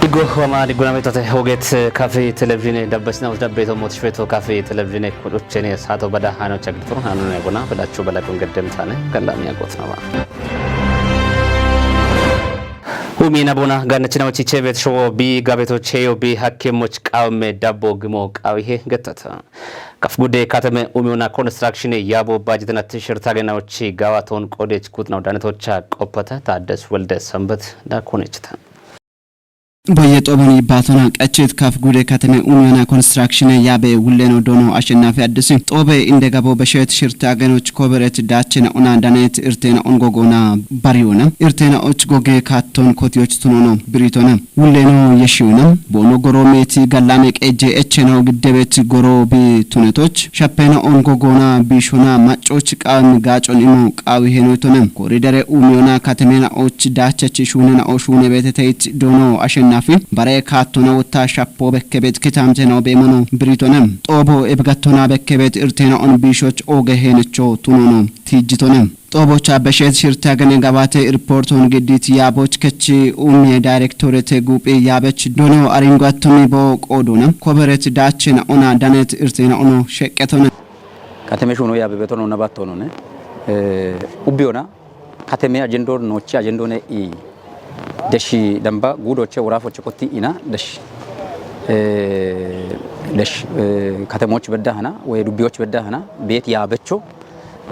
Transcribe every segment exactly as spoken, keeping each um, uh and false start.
Diggo wama digguname tote hoget kafi televizhine dabbasina us dabbeto motish feto kafi televizhine kuduchene sato bada hano chagduru hanune bona badachu bala kun geddem tane gallami agotnama. Umi nabona ganachina wachi chevet showo bi gabeto cheyo bi hakke moch qawme dabbo gimo qawihe gettata. Kaf gude katame umiona construction yabo budget na tishir tagena wachi gawaton qodech kutna danetocha qoppata taddes welde sambat da konechta. Boye xobon yibbatona qachet kaf gude katame umiona construction yabe wulleno dono ashennafi addisi xobe inde gabo beshet shirta ganoch koberet dachena ona danet irtena on gogona bariona irtena och goge katton kotiyoch tunono biritona wulleno yeshiyona bono goro meti gallame qeje echena giddebet goro bi tunetoch shapena on gogona bishona machoch qawmi gacon imo qawi henoytona koridere umiona katamena och dachach shunena o shune beteteit dono ashennafi bare kattona wotta shappo bekkebet kitamtena obemono biritona xobo ebgattona bekkebet irtena on bishoch oge henecho tunono tijjitona. Xobocha beshet shirta gane gabate irporton giddit yaboch kechi umie directorate gupi yabech dono aringo attumi bo qodona koberet dachena ona danet irtena ono sheqqetona. Kateme shuno yabe betono nabattono ne. Eh, ubbiona kateme ajendo nochi ajendo ne i deshi damba gudoche urafoche kotti ina desh. Eh, desh eh, katemoch bedda hana we dubbiyoch bedda hana bet yabecho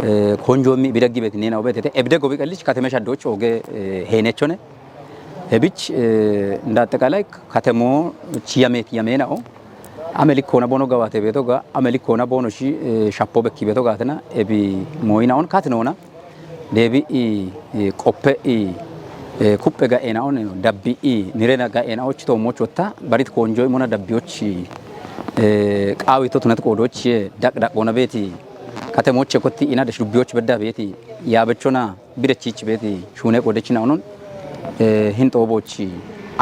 eh, konjomi bidaggi bet nena obetete ebde gobi qallich kateme shaddoch oge eh, henechone. Ebich eh, እንዳጠቃላይ ከተሞ ቺያሜት የሜናኦ አመሊኮና ቦኖ ገባቴ ቤቶጋ አመሊኮና ቦኖ ሺ eh, ሻፖ በኪ ቤቶጋትና ኤቢ ሞይናኦን ካትኖና deebi'i qophe'i kuppe ga'eenaon dabbi'i nirena ga'eenaoch toommoch wotta barit koonjo imona dabbiyoch qaawito tunat qoodoch daqdaqoona beeti katemoche kotti ina desh dubbiyoch bedda beeti yaabechona bidechich beeti shuune qoodechina onon hin xooboch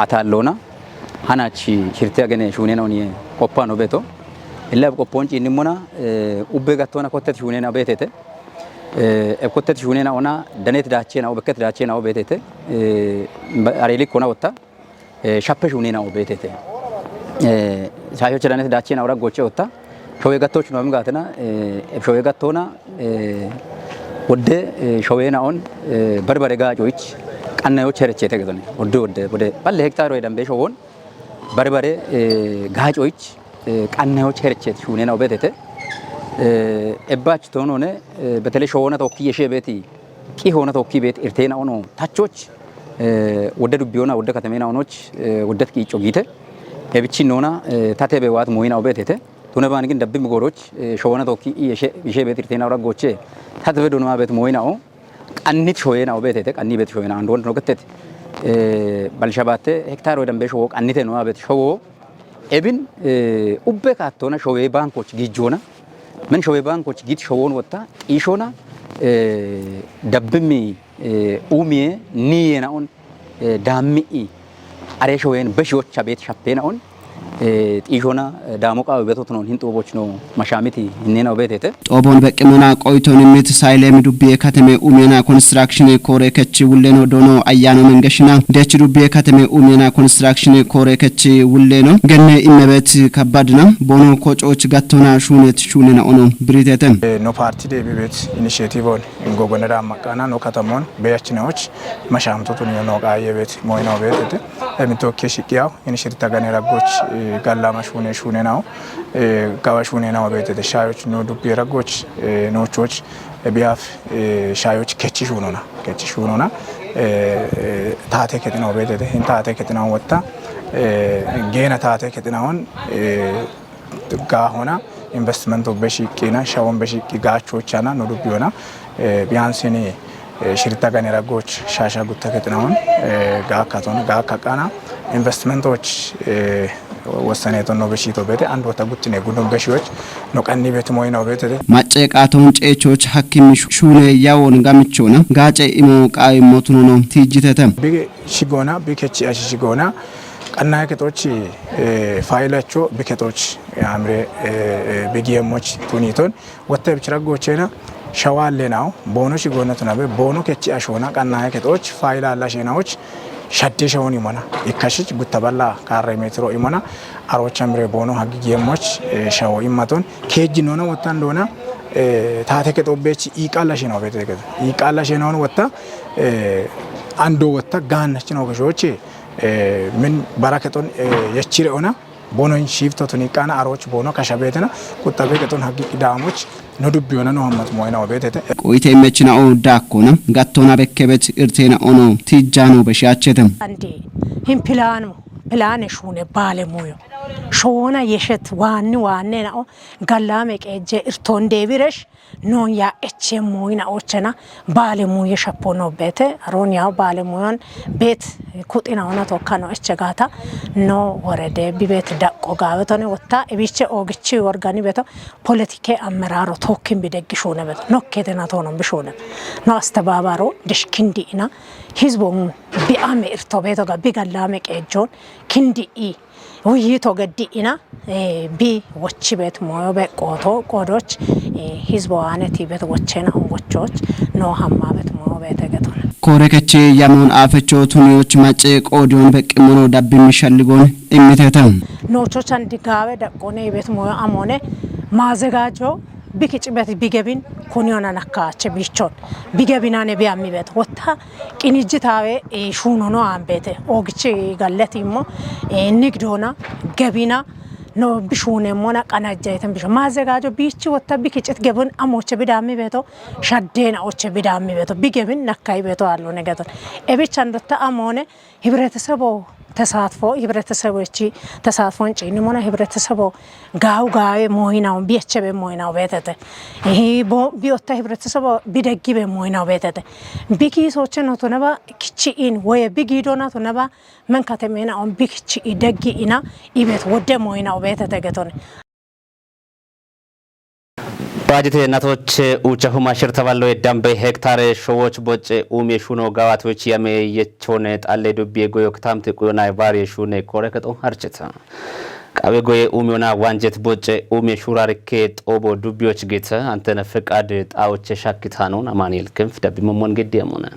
ataalloona hanach shirte agene shuunena oniye qoppano beeto illa qoppon ciinnimona ubbe gattona kottet shuunena beetete. Eh, ebkottet shuunena ona danet daachena o bekket daachena o beetete eh, areelikkona wotta eh, shappe shuunena o beetete. Eh, saashoche danet daachena ora goche wotta showe gattoch no amgaatena eh, eb showe gattona eh, wodde eh, showena on eh, barbare gaacoich qannayoch herechete gedone wodde wodde wode balle hektaro edambe showon barbare eh, gaacoich eh, qannayoch herechet shuunena o beetete. Eh, ebbach toonone eh, betele showona tokki yeshe beeti qi hoona tokki beet irtena ono tachoch eh, wodde dubbiyona wodde katamena onoch eh, woddet qiico giite ebichi noona eh, tatebe waat moyina o beetete. Tune baan gin dabbi migoroch eh, showona tokki i yeshe yeshe beet irtena ora goche tatebe dunuma beet moyina o qannit shoyena o beetete qanni beet shoyena and wond no gettet eh, balshabatte hektaro edambe showo qannite no abet showo ebin eh, ubbe kaattona showe bankoch giijjona men showe bankoch giit showon wotta xiishona eh, dabbimi eh, umiye niyena on eh, daammi'i are showen besh yocha beet shappena on eh, xiishona eh, daamo qaawe beto tunon hin xuuboch no mashamiti hinnena o beetete. Xoobon beqqimona qoyton immit saylemi dubbiye kateme umiyana konstrakshine koore kechi wulleno doono ayyano mengeshina dechi dubbiye kateme umiyana konstrakshine koore kechi wulleno genne immebet kabbadna boono kococh gattona shuunet shuunena ono biritete. Eh, no parti deebi beet inishetivon ingogoneda maqqana no katamon beyachinawoch mashamtotun yo no qaayebet moyno beetete. Emitokke shiqiyaw inishirta gane raggoch eh, gallama shuune shuune nawo eh, gawa shuune nawo beetete shayoch no dubbi raggoch eh, nochoch eh, biyaf eh, shayoch kechi shuunona kechi shuunona eh, eh, taate ketinawo beetete hin taate ketinawo wotta eh, geena taate ketinawon eh, gaahona investment be shiqqina shawon be shiqqi gaachochana no dubbiyona eh, biyansini eh, shirta gane raggoch shaasha gutta ketinawoon eh, gaakkaton gaakkaqana investmentoch eh, wossaneton no beshito beete and wota guttine gudun beshiyoch no qanni beeti moyino beetete. Macce qaaton ceechoch hakkimi shuune yawon gamichona gaace imo qaawi motunono tiijjitete. Bige shigona bikechi ashi shigona qanna ketoch eh, faylacho biketoch amre eh, eh, bigiyemoch tuniton wotte bichira gochena shawallenaw boono shigona tunabe boono kechi ashona qanna ketoch fayla lashenawoch Shaddee shawon imona ikkashich guttaballa kaarre meetiro imona aroocha mire boono haggi geemmoch shawo immaton keejji noona wottan doona taate kexoobbeechi iiqaalla shenoobete gede iiqaalla shenoon wotta andoo wotta gaannachin hoogashooche min bara kexon yechire ona bonoin shiiftotun iqqaana arooch boono kashabeetena quxxabee kexon haggi daamoch no dubbi ona no hammat mooyina obeetete. Qoyite immechina'o daakkona gattona bekkebet irteena'ono tijjaano beshiyaachete. Andi hin pilaanu pilaane shuune baale muuyo shoona yeshet waanni waanneena'o gallaame qeejje irtoon deebiresh noon yaa eche muuyina ochena baale muuye shappo no beete aroon yaa baale muuyon beet kuxina ona tokka no eche gaata no worede bibeet daqqo gaawetone wotta ebiche oogichi worgani beto politike ammeraro tokkin bideggi shuune beto nokkete na tono bishune no astebaabaro dishkindi ina hizbon bi'ame irto beto ga bigallame qeejjon kindi i Wuyi to geddi ina bi wochi bet moyo be qoto qodoch hizbo ane ti bet wochena ongochoch no hamma bet moyo bet egeton. Kore kechi yanon afecho tunioch mace qodion beqimono dabbin mishalligon immiteta. Nocho chandi gawe daqqone bet moyo amone mazegajo Biki cibet bigebin kuniona nakkache bichon bigebinane biyammi bet wotta qinijjitawe shuunono ambete oogichi galletimmo nigdona gebina no bishuunemmona qanajjayten bisho maazzegaajo biichi wotta biki cit gebin amoche bidammi beto shaddeena oche bidammi beto bigebin nakkayi beto allo negeton ebichan dotta amone Hibretesebo tesaatfo hibretesebochi tesaatfon ciinnimona hibretesebo gaawu gaawe mooyinawu biyechebe mooyinawu beetete. Ihi bo biyotta hibretesebo bideggibe mooyinawu beetete. Bi kiisoche notoneba kichi'in woye bi giidona toneba menkate meena on bi kichi'i deggi ina ibet wodde mooyinawu beetete getone. Baajete natoche uuchahu mashirtaballo dambe hektare showoch bocce uumye shuno gawatoch yame yechone xalle dubbiye goyo kitamte quyona vaariye shune kore kexo harcheta. Qawe goye uumyona wanjet bocce uumye shurarikke xobo dubbiyoch geta antena feqad xawoche shakkitanun Amaniel Kinf dabbi momon geddi amuna.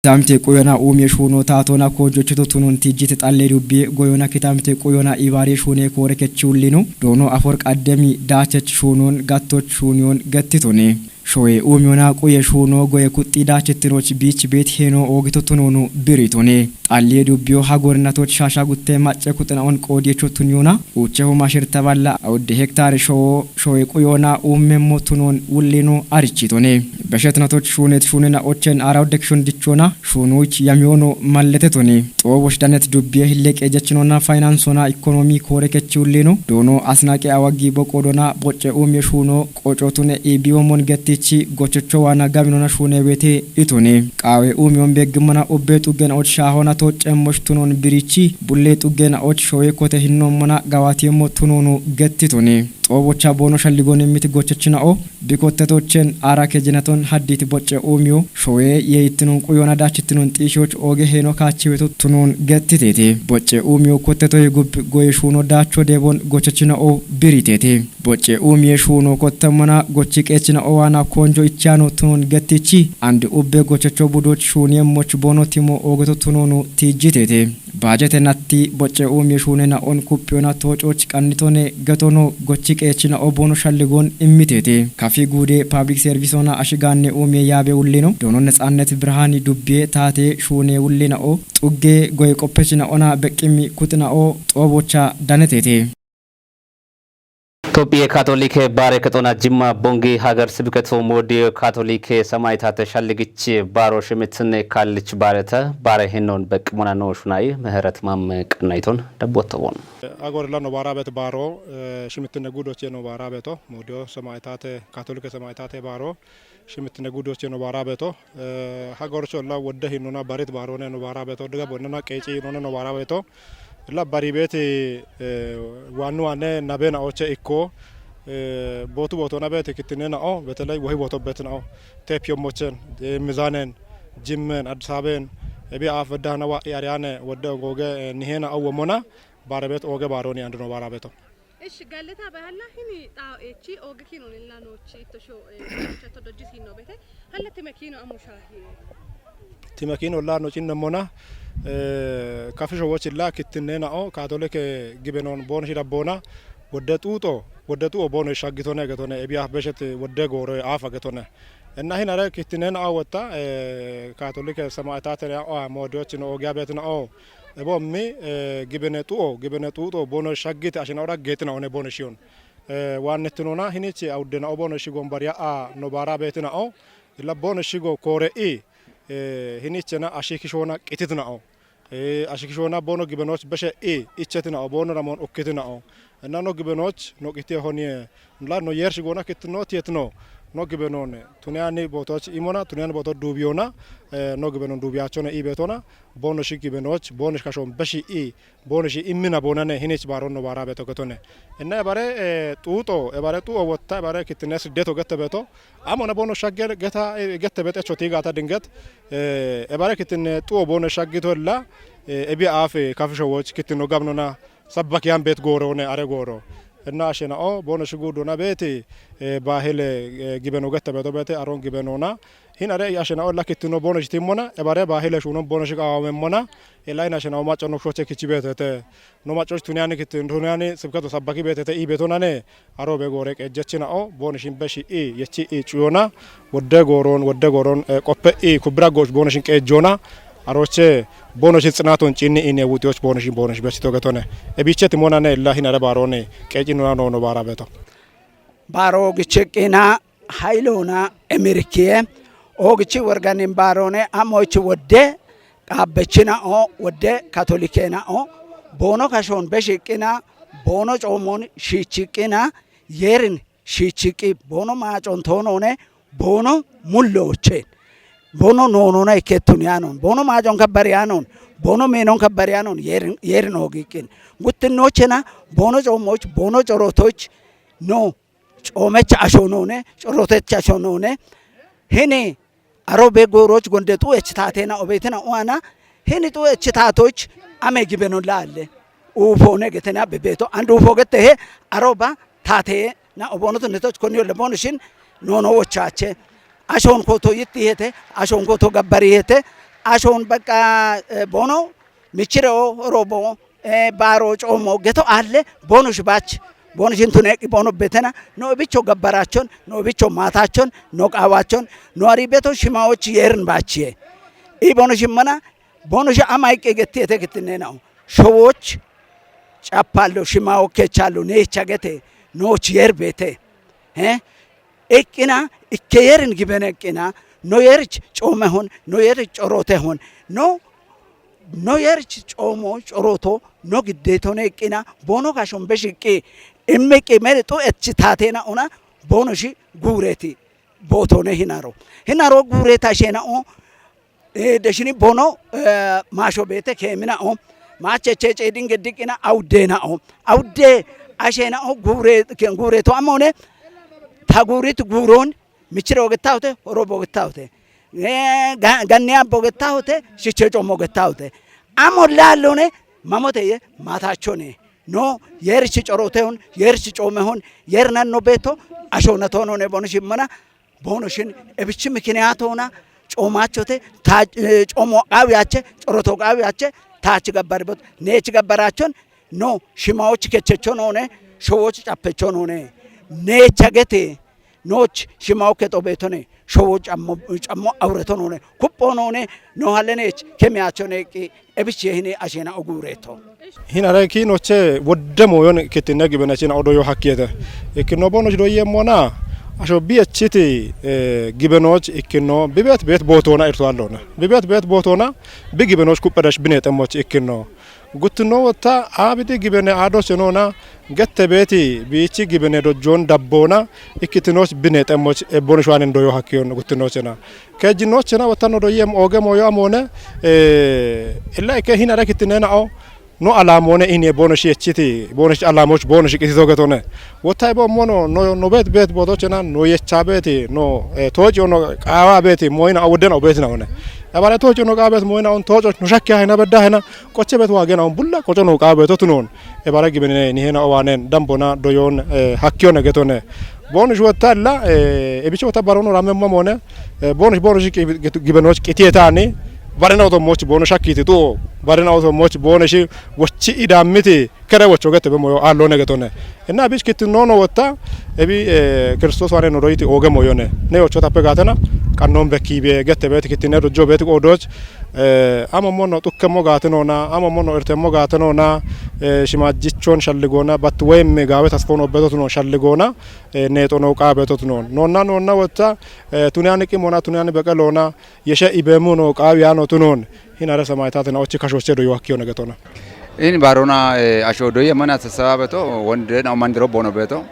Tamte quyona uumye shuno taatona kojochito tunon tijjite xalle dubbi goyona kitamte quyona ibaare shune kore kechi ullino doono afor qaddemi daachech shunon gattoch shuniyon gettitone. Shoye uumyona quye shuno goye kuxxi daachettinoch biich beet heeno oogito tunonu biritone. Xalliye dubbiyo ha gorinatoch shaasha gutte macce kuxinaon qoodiyecho tuniyona uucheho mashirtaballa awudde hektare showo shoye quyona uummemmo tunon wullino arichitone. Beshetnatoch shuunet shuunena ochen ara udde kishon dichona shuunuch yamiyono malletetoni. Xoobosh danet dubbiye hilleqe jechinona faynansona ikonomi koore kechi ullino doono asnaqe awaggi boqodona bocce uumye shuuno qocotune ibiwomon gettichi gochocho waana gaminona shuune beete itone. Qaawe uumiyon beeggimona ubbe xuggena och shaahona to cemmosh tunon birichi bulle xuggena och showe kote hinnommona gawatiyemmo tunonu gettitone. Xoobocha boono shalligon immiti gochechina'o Bikottetochen ara kejinaton hadditi bocce uumiyo showe yeyittinun quyona dachittinun xiishoch ooge heeno kaachiweto tunun gettitete. Bocce uumiyo kottetoye gub goye shuuno dacho deebon gochechina'o biritete. Bocce uumiye shuuno kottemmona gochi qeechina'o waana konjo ichano tunun gettichi andi ubbe gochecho budoch shuuniyemmoch boono timo oogeto tunonu tiijjitete. Baajete natti bocce uumye shuunena on kuphiyona toococh qannitone getono gochi qeechina'o boono shalligon immitete. Kafi guude pablik servisona ashigaanne uumye yaabe ullino doono Netsaannet Birhaani dubbiye taate shuune ullina'o xugge goye qoppechina'ona beqqimmi kuxina'o xoobocha danetete. Tophiye Katolike Baare Kexona Jimma Bongi Hagar Sibketo Moodiyo Katolike Samayitate Shalligich Baaro Shimittinne Kaallich Baareta Baare Hinnon Beqmonano Shunay Meheretmam Qannayton Dabbotowon. Agor la no baarabet baaro shimittinne gudoche no baarabeto moodiyo samayitate katolike samayitate baaro Shimitine gudoche no baarabeto. Hagorcho la wodde hinuna barit baarone no baarabeto diga bonnana qeeci hinone no baarabeto. La baribeti waannu waanne nabena oche ikko bootu booto nabeti kittinena o beteley wohi booto betna o tepiyo mochen mizanen jimmen Addis Aben ebi af bedahna wa ariyane wodde ogoge nihena o womona baarabet oge baaroni andu no baarabeto. Ishi galleta bayalla hini xaa'eechi ooge kiino lilla noochi itto shoo eh, chatto dojji siino bete hallatti me kiino amu shaahi. Timakiin ollaanno cinnemmona, eh, kafisho wochilla kittinneena'o Kaatolike gibenon boonoshi dabboona, wodde xuuxo, wodde xu'o boono shaggitone getone, ebiya beshet wodde gooro aafa getone. Enna hinare kittinneena'o wotta, eh, Kaatolike samaa'itaatene a'o moodiyochino oogiya beetina'o, ebommi, eh, gibene xu'o, gibene xuuxo boono shaggite ashina'o daggeetina'one boono shiyon. Eh, waannettinona hinichi awuddena'o boono shigon bariya a no baara beetina'o, illa boono shigo koore'i, eh, hinichena ashikishoona qititina'o. Eh, ashikishoona boono gibenoch beshe i ichetina'o, boono ramon ukkitina'o. Enna no gibenoch no qitiye honiye, la no yershi goona kittinno tiyetino. No gibenone, tuniyani bootoch imona, tuniyani booto duubiyoona, eh, no gibenon duubiyachone i beetona, boono shi gibenoch, boono shi kashoon beshi i, boono shi immina boonane hinich baaron no baara beeto getone. Enna ebare, eh, xuuxo, ebare xu'o wotta, ebare kittinne siddeto gette beeto, amona boono shagge geta, eh, gette beete echoti gaata dinget, eh, ebare kittinne xu'o boono shaggito illa, eh, ebi aafe kafisho woch kittinno gabnona sabbakiyan beet goorone are gooro. Enna ashena'o boono shiguudona beeti, eh, baahile, eh, gibeno gette beeto beete aron gibenona. Hinare ashena'o illa kittinno boono shitimmona, ebare baahile shuunon boono shiqaawamemmona, illa hin ashena'o macca no shoche kichi beetete. No maccoch tuniyani kittin, tuniyani sibketo sabbaki beetete i beetonane, aro be goore qeejjechina'o, boonishin beshi i, yechi i cuyona, wodde gooron, wodde gooron, eh, qoppe i, kubbira gooch boonishin qeejjona, aroche boonishin tsinaton ciinni ine wuxiyoch boonishin, boonish bechito getone. Ebicheti monane illa hinare baaroni, qeecinona no no baara beeto. Baaro gicheqqina, hayloona emirkiye, oogichi worganin baaroone, amoich wodde qaabbechina'o, wodde Kaatolikena'o, boono kashoon beshiqqina, boono coomon shiichiqqina, yeerin shiichiqqi, boono maacon toonoone, boono mulloocheen, boono noonoona ikkettun yaanoon, boono maacon kabbar yaanoon, boono meenon kabbar yaanoon, yeerin, yeerin oogiqqin. Guttinnochena, boono coomoch, boono corotoch, no, coomecha asho noone, corotecha asho noone, hini aro be gooroch gonde xu'ech taatena obeetina u'ana, hini xu'ech taatoch ame gibeno laalle, uufoone getena bebeeto, and uufo gettehe, aro ba taatena oboonotu netoch koniyolle boonishin noono wochaache, ashon kooto yittihete, ashon kooto gabbarihete, ashon baqqa, eh, boono michireo robo, eh, baaro coomo geto aalle boonosh baach, boonoshin tuneeqqi boono betena, no ebicho gabbarachon, no ebicho maatachon, no qaawachon, no ari beto shimawoch yeerin baachiye. I boonosh immana, boonosh ama iqqi getti ete kittinneena'o. Showoch cappallo, shimawo kechallo, neecha gete, nooch yeer beete. He? Eqqina, ikke yerin giben eqqina, no yerich coomehon, no yerich corotehon, no, no yerich coomo coroto, no giddeton eqqina, boono kashon beshiqqi, immiqqi meri xu'ech taatena ona, boonoshi guureti bootone hinaro. Hinaro guureta shena'o, eh, deshini boono, eh, maasho beete keemina'o, maacheche ceedin geddiqqina awuddeena'o. Awuddee ashena'o guure, ke-, guureto amone, ta guurit guuron, michire ogettahote, horo bogettahote. Eh, ga-, ganniya bogettahote, shiche coomo gettahote. Amo laallone, mamoteye, maatachone. No, yerich corotehon, yerich coomehon, yernan no beeto, ashonatoonone boonosh immana, boonoshin ebichi mikiniyatoona, coomachote, ta, eh, coomo qaawiyache, coroto qaawiyache, taach gabbaribot, neech gabbarachon, no, shimawoch kechechonone, showoch cappechonone, neecha gete, nooch shimawo kexo beetone, showo cammo, cammo awuretonone, kupponone, no halleneech kemiyachone eqqi, ebichi hini ashena'o guureto. Hinare ki noche wodde mooyon kittinne gibenechina odo yo hakkiyete. Ikkinno boonoch doyemmona, asho bi echiti, eh, gibenoch ikkinno, bi beet beet bootona irtoallona. Bi beet beet bootona, bi gibenoch kuppedash bineexemmoch ikkinno. Guttinno wotta, abidi gibene aadochenona, gette beeti biichi gibene dojjon dabboona, ikkitinoch bineexemmoch ebboonosh waanen doyo hakkiyon guttinnochena. Keejjinnochena wottanno doyem ooge mooyo amoone, eh, illa ikke hinare kittineena'o, no alaamoone ini boonosh yechiti, boonosh alaamoch boonosh qitito getone. Wotta ebo mono, no, no beet beet bootochena, no yecha beeti, no, eh, tooci ono qaawa beeti, mooyina awudena obeetina one. Ebare tooci ono qaawa beet mooyina on tooco no shakkiya hena bedda hena, qoche beet waagena on bulla, qoco no qaawa beeto tunon. Ebare gibene ni hena owaanen, dambona, doyon, eh, hakkiyone getone. Boonosh wotta illa, eh, ebicho wotta barono ramme mamone, eh, boonosh, boonosh qi-, gitu-, gibenoch qitiyetani, Barena oto moch bono shakiti tu. Barena oto moch bono shi wochi idamiti kere wocho gete be moyo allo ne getone. Ena bich kiti nono wotta ebi, eh, Kristos wane no doiti oge moyone. Ne ocho tape gatena kannon be kibe gete be kiti ne dojo be odoch. Eh, amo mono tukke mo gatenona, amo mono irte mo gatenona, eh, shimajjichon shalligona, bat wem gawe tasfono betot no shalligona, eh, ne tono qa betot no. Nonna, nonna wotta, eh, tuni ani qimona, tuni ani beqelona, yeshe ibemu no qawi ano tunon. Hinare samaitatina ochi kashoche do yoakkiyo negetona. In barona, eh, asho do yemana sasabeto, wonde na mandiro bono beto.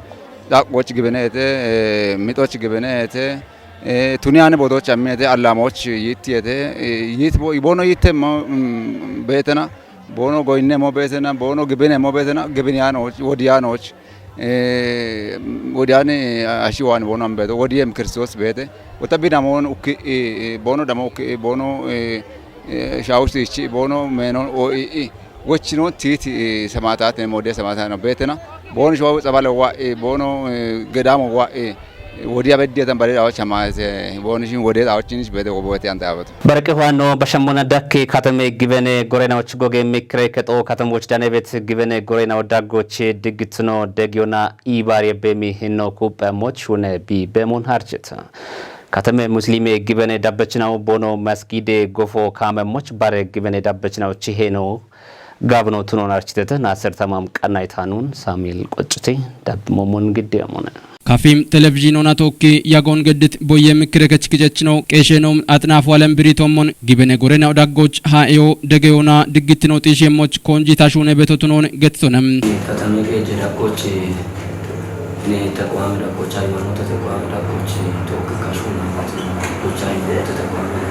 Dak woch gibene ete, eh, mitoch gibene ete, eh, tuni ani bodoch amme ete, allamoch yitti ete, eh, yit bo, ibono yitte mo, mm, betena, bono goyne mo betena, bono gibene mo betena, gibene anoch, wodi anoch, eh, wodi ani, eh, ashi wan bono ambeto, wodi em Kristos bete, wota bina mon ukki, eh, eh, bono damo ukki, eh, bono, eh, eh, shawush tichi, bono meno o i, i. Wochino titi, eh, samataten, mode samataten betena. Bono shwa tsabale wa, eh, bono, eh, gedamo wa, eh, wodiya bediyatan bare dawo chama, eh, bono shin wode dawo chinish bede wo bote anta abato. Barqi huano bashamona dakke katame gibene gorena och goge mikre keto katamo och dane bet gibene gorena daggo che digitno degiona ibari bemi hinno kupe moch une bi bemon harcheta. Katame muslime gibene dabbechinaw bono masgide gofo kame moch bare gibene dabbechinaw chiheno gabno tunon architete Nasir Tamam qannaytanun Samil qoccite dab momon gidde amone. Kafim televizyon ona tokki yagon geddit boye mikire kechkichechno qesheno atnaf walem biritomon gibene gorena daggoch ha eo degeyona diggitino tishemmoch konji tashune betotunon getsonem. Katame qeje daggoch ne tequame daggoch, haymanota tequame daggoch tokki kashuna gocha haymanota tequame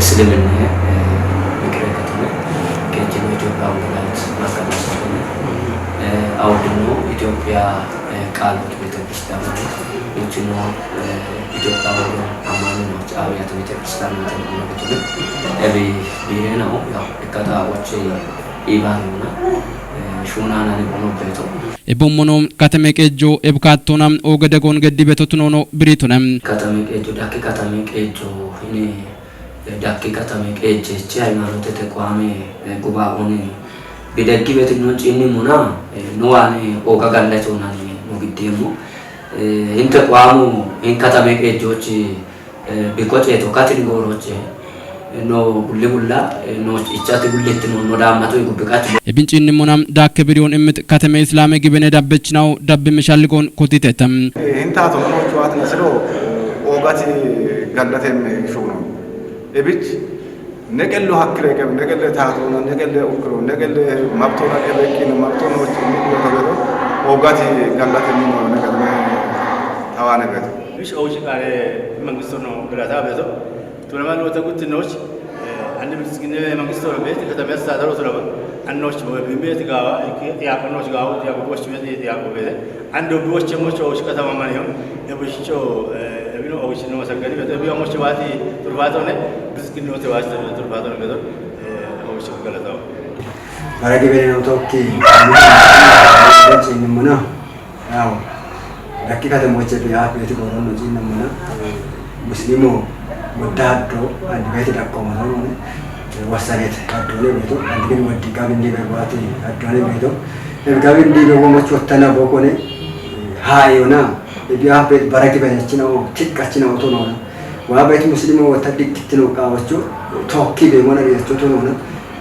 Isliminne, eh, mikire katame kechino Ethiopia wongelayit makanasatene, eh, awdino Ethiopia, eh, ቃል ቤተክርስቲያን ማለት ነው። Uchino, eh, Ethiopia wonge amanu mach abiyat betekiristiyaan matan ono betune. Ebi bire no, ya, ekata woche ibaruna, eh, shunana ni bono beto. Ebommono katame qejo ebkattona ogedegon geddi betotunono biritune. Katame qejo, dakki katame qejo, hine, eh, dakki katame qeje, chi haymanotete tequame, eh, gubaoni bideggi betinno chinni muna, eh, no wane oga gallatonani no giddemo. Eh, inte quamo, in katame qejochi, eh, bikoche to katin goroche, eh, no gulli gulla, eh, no ichati gullitti no, no dammato gubbi qati. Ebin chinni muna dakke biriyon immit katame Islame gibene dabbechinaw dabbi mishalligon kotitetam. Eh, inta to no chuat na silo, ogati gallaten shuno. Ebich, ne qello hakkire qebe, ne qelle taatona, ne qelle ukkiro, ne qelle mabtona qebe ikkino, mabtona waccinni, ne qelle togero, ogati gallatenni no, ne qelle tawane beto. Mish oshi qare mangistono galata beto. Tulama no tagutti nosh, eh, andi misgine mangistono beti, katame astadaro tulama. Annosh bo bimbe tigawa, iki tiyakonosh gawa, tiyakonosh beti, tiyako beti. Ando bi woche mocho oshi katama maniyo, e bishicho, eh, ebino oshi no masagani, beto bi mocho wati turbato ne, biskino te wati turbato ne beto, eh, oshi galatawa. Bara gibene no tokki, ni muna, yaw, dakki kate moche bi api eti goro no chinna muna, muslimo, mudda addo, andi beti dakko muna, wasanet, addo ne beto, andi bin waddi gabin ni be wati, addo ne beto, Ergawi ndi be womo chottana bokone, ha yona, e biya be baraki be china o, tikka china o tonona. Wa be muslimo wa tadik tino ka ocho, tokki be mona be chotonona.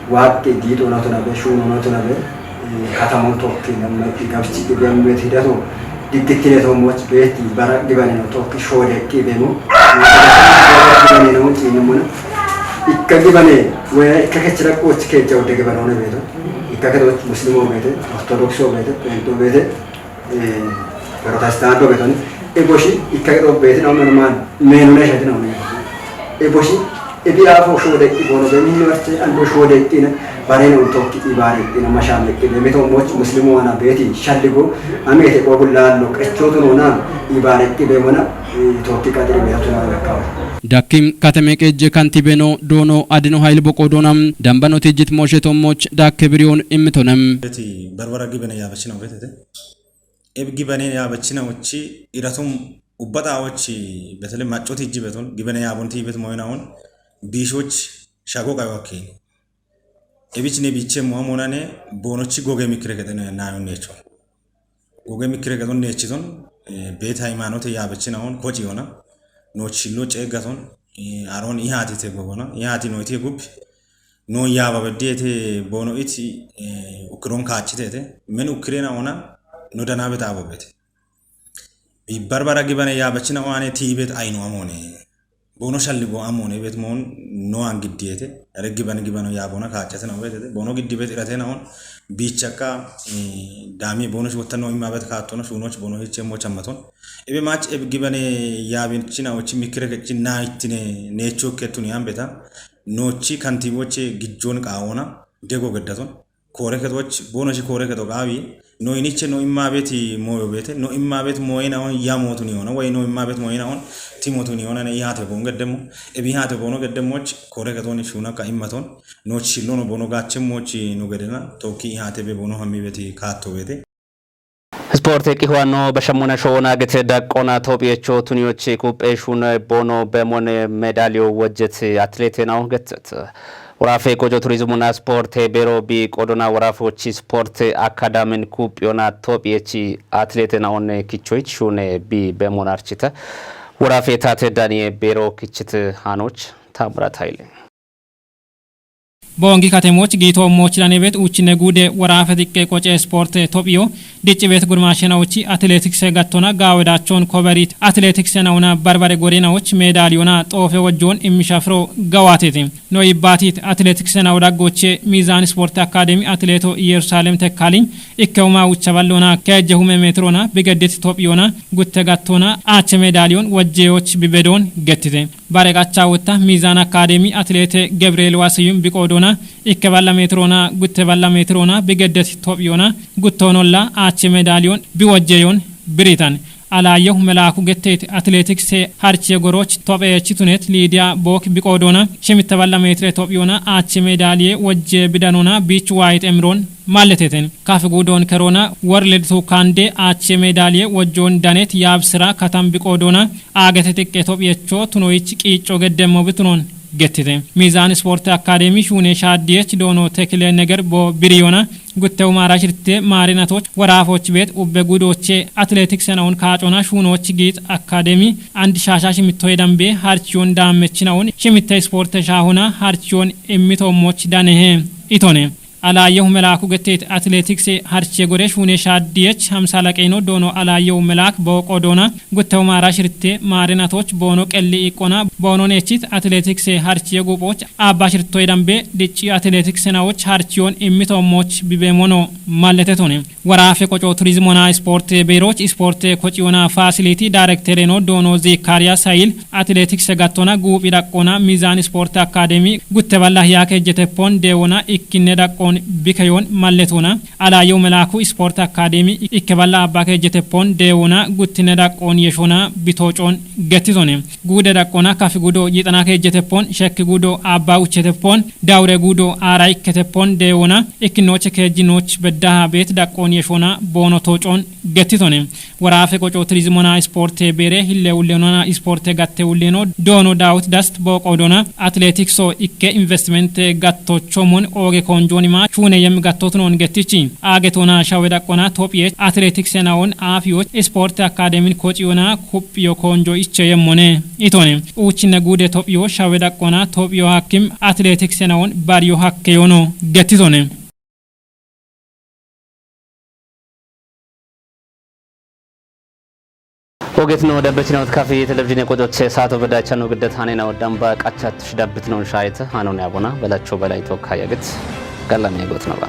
Wa ke di tona tona be shuno na tona be, eh, katamon tokki na ma igabchi be be be tidato. Dikkitine to moch be ti bara gibane no tokki shode ki be mo. Gibane no ti no mona. Ikka gibane, we ikka ke chira ko chike jaw de gibane no be to. Ikkake do muslimo beete, ortodokso beete, pento beete, eh, protestanto beetoni. E boshi ikkake do beete no meno man, meno ne shati no meno. E boshi, e bi afo shode i bono be min warte, an bo shode i na, bare no tokki i bare i na mashame i be mito moch muslimo wana beeti, shalligo, amete ko gullallo, qechoto no na, i bare i be mona, eh, tokki kadri beeto no na kawa. Dakkim katame qejje kantibeno doono adino hayil boqo doonam dambano tijjit mooshe tommoch dakke biriyoon immitonem. Beti barbara gibene yaabachina ogetete. Eb gibane yaabachina ochi iratum ubbata ochi betele maccoti ijji beton gibane yaabon tiibet moyna on biishoch shago qayo akkin. Ebich ne biche mo amonane bonochi goge mikre kedene nayon necho. Goge mikre kedon nechiton, eh, bet haymanote yaabachina on koci yona. No chillo ceegaton, eh, aron ihati te gogona, ihati no iti gub. No yaaba bedete bono iti, eh, ukron kachitete. Men ukrena ona no danabe tabobete. Bi barbara gibane yaabachina oane tiibet ayno amone. Bono shalligo amone bet mon no an giddiyete. Ere gibane gibano yaabona kachate na betete. Bono giddibet irate na on bichaka, eh, dami bono shi wotta no imma bet katona shunoch bono hiche mo chammaton. Ebe mach eb gibane yaabin china ochi mikre kechin na ittine necho ketuni ambeta. No chi kantiboche gijjon qaona dego geddaton. Kore ketoch bono shi kore keto qawi. No iniche no imma beti moyo bete. No imma bet moyena on yamotuni ona. Way no imma bet moyena on timotuni ona ne ihate bon geddemo. Ebi ihate bono geddemoch kore ketoni shuna ka immaton. No chillo no bono gache mochi no gedena. Toki ihate be bono hammi beti kato bete. Sport qihuano bashamuna shona gete daqona topiyecho tuniyochi kupeshun bono bemone medalyo wajjet atlete na getet. Warafe kojo turizmuna sport bero bi qodona warafochi sport akadamin kupyona topiyechi atlete na one kichoich shune bi bemon archita. Warafe tate danie bero kichit hanoch tamrat haile. Boongi katemoch giito moch danebet uchine gude warafe dikke qoce sport tophiyo dicci bet gurmashe naochi athletics gattona gawe dachon koberit athletics nauna barbare gore naoch medaliyona xofe wajjon immishafro gawatete. No ibbatit athletics nau daggoche Mizan Sport Academy athleto Yerusalem Tekkali ikkeuma ucha ballona keje hume metrona bigeddit tophiyona gutte gattona ache medaliyon wajjeyoch bibedon gettite. Bare qacha wotta Mizan Academy athleete Gabriel Wasiyum biqoodona ikke balla metrona gutte balla metrona bigeddet tophiyona guttonolla ache medaliyon biwajjeyon biritan. Alaayyehu Melaaku getteeti atleetiksee harchiye gorooch topheechi tuneet Liidiyaa Book biqoodoona shimitta balla meetire tophiyoona aachi meedaaliye wojjee bidanona biich waayit emiroon maalleteten. Kafi guudoon keroona World Two Kande aachiye meedaaliye wojjoon daneet yaabsi'ra katam biqoodoona aagete xiqqee tophiyechoo tunoyich qiicco geddemmo bitunoon gettite. Miizaan Ispoorte Akkaadeemii shuunee shaaddiyeech doono Tekile Neger boo biriyoona Guttewu maara shirte maarinatoch woraafoch beet ubbe gudoche atleetiksena un kaacona shuunoch giit akkaademi and shaasha shimittoye dambe harchiyon daammechina un shimitte ispoorte shaahona harchiyon immitoomoch danehe itone. Alaayyehu Melaaku getteet atleetikse harchiye gore shuune shaaddiyech hamsa laqeeno doono Alaayyehu Melaak booqo doona guttewu maara shirte maarinatoch boono qelli iqqona boono neechit atleetikse harchiye guuphoch aabba shirtoye dambe dicci atleetiksenawoch harchiyon immitoomoch bibeemono malletetone. Waraafe qoco turizimona ispoorte beeroch ispoorte kociyona faasiliiti daayirektereno doono Zikaariyaas Hayil atleetikse gattona guuphi dhaqqona Miizaan Ispoorte Akkaademi gutte balla hiyaake ejjeteppon deewona ikkinne dhaqqon bikeyon malletona. Alaayyehu Melaaku Ispoorte Akkaademi ikke balla abbaake ejjeteppon deewona guttinne dhaqqon yeshona bitoocoon gettitone. Guude dhaqqona kafi gudo yixanake ejjeteppon shekki gudo abba ucheteppon dawure gudo aara ikketeppon deewona ikkinooche keejjinooch beddaha beet dhaqqoon yeshona boono toocoon gettitone. Waraafe qoco turizimona ispoorte beere hille ullenona ispoorte gatte ulleno doono Daawit Dast booqoodona atleetikso ikke investimente gattochomon ooge koonjoonima shuune yemmi gattotunoon gettichi. Aagetona shawe dhaqqona tophiye atleetiksenaon aafiyoch ispoorte akaademin kociyona kuphiyo koonjo icheyemmone itone. Uuchinne guude tophiyo shawe dhaqqona tophiyo hakkim atleetiksenawon bariyo hakkeyono gettitone. Ogetno dambechinawot kafi televizhine qocoche saato bedachano giddet hanena damba qachat shidabitnon shayet hanone abona belacho belay tokka yagit gallan yegot naba.